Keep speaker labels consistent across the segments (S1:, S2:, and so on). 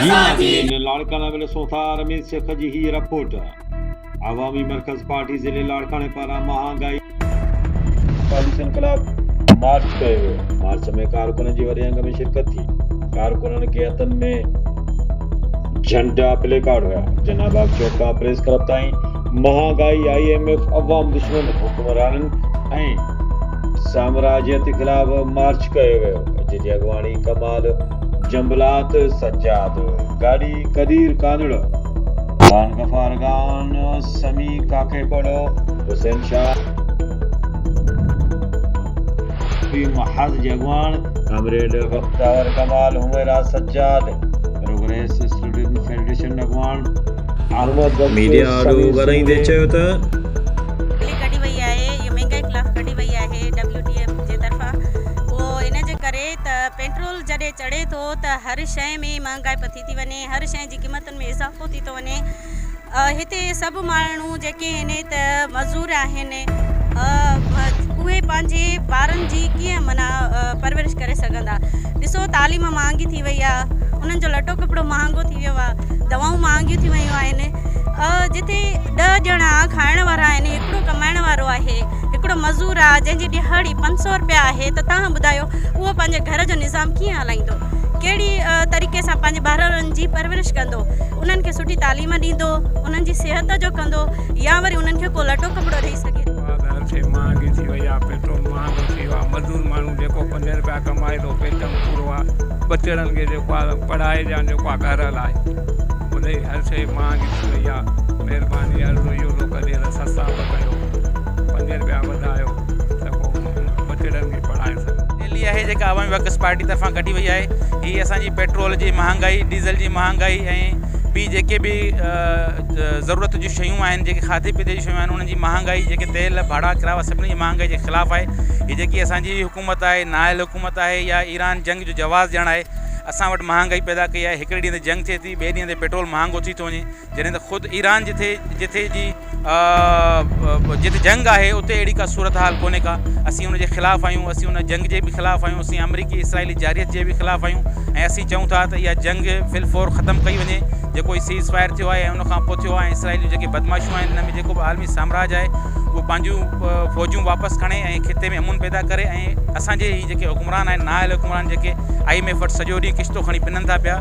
S1: جي ناظرين لاڙڪاڻا ۾ ڏسون ٿا رميز شيخ جي هي رپورٽ عوامي مرڪز پارٽي ضلعي لاڙڪاڻي پاران مهانگائي پاليسين خلاف مارچ ڪيو ويو مارچ ۾ ڪارڪنن جي وڏي انگ ۾ شرڪت ٿي ڪارڪنن کي هٿن ۾ جهنڊا پلي ڪارڊ هيا جناح باغ چوڪ کان پريس ڪلب تائين مهانگائي I M F عوام دشمن حڪمرانن ۽ سامراجيت خلاف مارچ ڪيو ويو جنهن جي اڳواڻي ڪمال جنبلات، سجاد گاڏهي، قدير ڪانڙ، خان غفار خان، سميع ڪاڪيپڙ، حسين شاهه، محاذ جي اڳواڻ comrade Bakhtawar Kamal, Humaira Sajjad, progress student federation اڳواڻ احمد بخش،
S2: ميڊيا آڏو
S1: سميع
S2: ڳالهائيندي
S1: سومري.
S2: چيو ته.
S3: ريلي ڪڍي وئي آهي اهو مهنگائي خلاف ڪڍي وئي آهي ڊبليو ٽي ايف جي طرفان اهو ان جي ڪري ته پيٽرول جڏهن چڙهي ٿو ته هر شيء ۾ مهانگائپ ٿي ٿي وڃي هر شيء جي قيمتن ۾ اضافو ٿي ٿو وڃي هتي سڀ ماڻهو جيڪي هن ته مزور آهن اهي پنهنجي ٻارن جي ڪيئن معنيٰ پرورش ڪري سگهندا ڏسو تعليم مهانگي ٿي وئي آهي انهن جو لٽو ڪپڙو مهانگو ٿي ويو آهي دوائون مهانگيون ٿي ويون آهن جتي ڏهه ڄڻا کائڻ وارا آهن هڪڙو ڪمائڻ وارو آهي هڪڙو مزور آ جنهن جي ڏهاڙي 500 رپيا آهي ته توهان ٻڌايو اهو پنهنجي گهر جو نظام ڪيئن هلائيندو ڪهڙي طريقي سان پنهنجي ٻارڙن جي پرورش ڪندو انهن کي سٺي تعليم ڏيندو انهن جي صحت جو ڪندو يا وري انهن کي ڪو لٽو ڪپڙو ڏئي سگهي ٿو.
S4: هر شيء مهانگي ٿي وئي آ پيٽرول مهانگو ٿي ويو آ مزدور ماڻهو جيڪو 5 رپيا ڪمائي ٿو پيٽ ۾ پورو آ ٻچڙن کي جيڪو آ پڙهائي يا جيڪو آ گهر هلائي انهي هر شيء مهانگي ٿي وئي آ مهرباني عرض اهو ٿو ڪجي ته سستا به ڪيو 5 رپيا وڌايو ته پوء ٻچڙن کي پڙهائي سگهون.
S5: ريلي آهي جيڪا عوامي ورڪرز پارٽي طرفان ڪڍي وئي آهي هي اسان جي پيٽرول جي مهانگائي ڊيزل جي مهانگائي ۽ ٻي جيڪي به ضرورت جون شيون آهن جيڪي کاڌي پيتي جون شيون آهن انهن جي مهانگائي جيڪي تيل ڀاڙا ڪراوا سڀني جي مهانگائي جي خلاف آهي هي جيڪي اسان جي حڪومت آهي نااهل حڪومت آهي يا ايران جنگ جو جواز ڏيڻ آهي اسان وٽ مهانگائي پيدا ڪئي آهي هڪڙي ڏينهن تي جنگ ٿئي ٿي ٻئي ڏينهن تي پيٽرول مهانگو ٿي ٿو وڃي جڏهن ته خود ايران جٿي جٿي جي جتي جنگ آهي اتي اهڙي ڪا صورتحال ڪونهي ڪا اسين ان جي خلاف آهيون اسين ان جنگ جي به خلاف آهيون اسين آمريڪي اسرائيلي جارحيت جي به خلاف آهيون ۽ اسين چئون ٿا ته اها جنگ في الفور ختم ڪئي وڃي جيڪو هي سيز فائر ٿيو آهي ۽ ان کان پوء ٿيو آهي ۽ اسرائيل جون جيڪي بدمعاشيون آهن ان ۾ جيڪو به عالمي سامراج آهي اهو پنهنجون فوجون واپس کڻي ۽ خطي ۾ امن پيدا ڪري ۽ اسان جي هي جيڪي حڪمران آهن نااهل حڪمران جيڪي I M F وٽ سڄو ڏينهن قسطو کڻي پنن ٿا پيا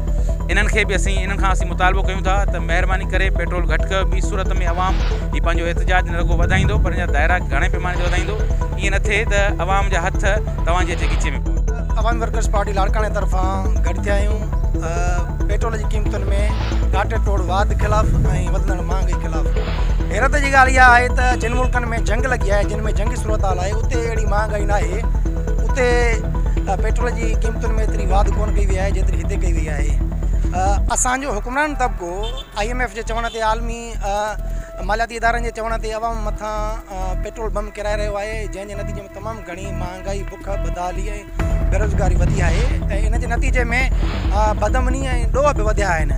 S5: انهن کي به اسين انهن کان اسين مطالبو ڪيون ٿا ته مهرباني ڪري پيٽرول گهٽ ڪيو ٻي صورت ۾ عوام هي پنهنجو احتجاج نه رڳو وڌائيندو پر ان جا دائرا گهڻي پيماني تي وڌائيندو ائين نه ٿئي ته عوام جا هٿ توهان جي اچي ڳچي ۾ پون.
S6: عوامي ورڪرز پارٽي لاڙڪاڻي طرفان گڏ ٿيا آهيون پيٽرول جي قيمتن ۾ ڳاٽي ٽوڙ واڌ خلاف ۽ وڌندڙ مهانگائي خلاف حيرت جي ڳالهه اها آهي ته جن ملڪن ۾ جنگ لڳي آهي جن ۾ جنگي صورتحال آهي اتي اهڙي مهانگائي ناهي اتي پيٽرول جي قيمتن ۾ ايتري واڌ ڪونه ڪئي وئي آهي جيتري هتي ڪئي وئي آهي اسان جو حڪمران طبقو I M F جي چوڻ تي عالمي مالياتي ادارن جي چوڻ تي عوام مٿان پيٽرول بم ڪيرائي رهيو آهي جنهن جي نتيجي ۾ تمام گهڻي مهانگائي بک بدحالي ۽ بيروزگاري وڌي آهي ۽ ان جي نتيجي ۾ بدامني ۽ ڏوهه به وڌيا آهن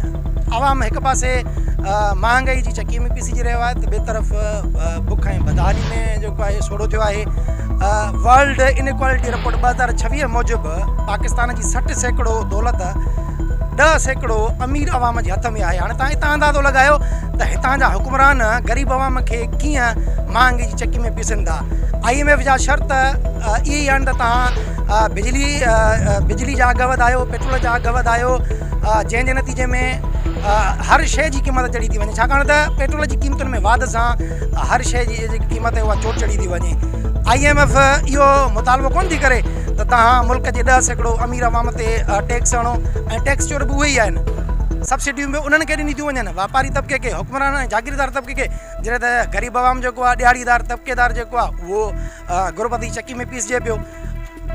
S6: عوام هڪ پاسي مهانگائي جي چڪي ۾ پيسجي رهيو آهي ته ٻئي طرف بک ۽ بدحالي ۾ جيڪو آهي سوڙهو ٿيو آهي ورلڊ انيڪوالٽي رپورٽ 2026 موجب پاڪستان جي 60% دولت 10% امير عوام جي هٿ ۾ آهي هاڻي تان هتان اندازو لڳايو ته هتان جا حڪمران غريب عوام کي ڪيئن مهانگي جي چڪي ۾ پيسن ٿا I M F جا شرط اهي ئي آهن ته تان بجلي بجلي جا اگهه وڌايو پيٽرول جا اگهه وڌايو جنهن جي نتيجي ۾ هر شيء جي قيمت چڙهي ٿي وڃي ڇاڪاڻ ته پيٽرول جي قيمتن ۾ واڌ سان هر شيء جي جيڪي قيمت آهي اها چوٽ چڙهي ٿي وڃي I M F اهو مطالبو ڪونه ٿي ڪري ته توهان ملڪ جي 10% امير عوام تي ٽيڪس هڻو ۽ ٽيڪس چور به اهي ئي آهن سبسڊيون به انهن کي ڏني ٿيون وڃن واپاري طبقي کي حڪمران ۽ جاگيردار طبقي کي جڏهن ته غريب عوام جيڪو آهي ڏهاڙيدار طبقيدار جيڪو آهي اهو غربت جي چڪي ۾ پيسجي پيو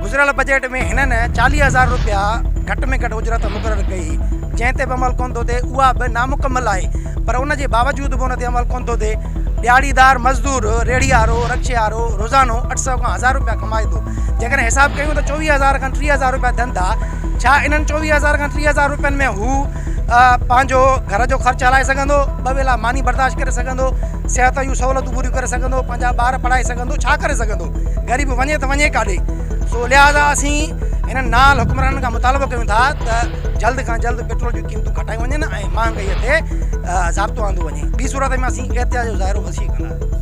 S6: گذريل بجيٽ ۾ هنن 40,000 رپيا گهٽ ۾ گهٽ اجرت مقرر ڪئي هئي، جنهن تي به عمل ڪونه ٿو ٿئي، اها به نامڪمل آهي، پر ان جي باوجود به ان تي عمل ڪونه ٿو ٿئي. ڏهاڙيدار مزدور، ريڙهي وارو، رڪشي وارو روزانو 800 کان هزار رپيا ڪمائي ٿو. جيڪڏهن حساب ڪيون ته 24,000 کان 30,000 رپيا ٿين ٿا. ڇا انهن 24,000 کان 30,000 رپين ۾ هو پنهنجو گهر جو خرچ هلائي سگهندو، ٻه ويلا ماني برداشت ڪري سگهندو، صحت جون سهولتون پوريون ڪري سگهندو، پنهنجا ٻار پڙهائي سگهندو، ڇا ڪري سگهندو؟ غريب وڃي ته وڃي ڪاڏي؟ سو لهٰذا اسين هنن نااهل حڪمرانن کان مطالبو ڪيون ٿا ته جلد کان جلد پيٽرول جون قيمتون گهٽايون وڃن ۽ مهانگائي تي ضابطو آندو وڃي ٻي صورت ۾ اسين احتجاج جو ظاهرو وسيع ڪنداسين.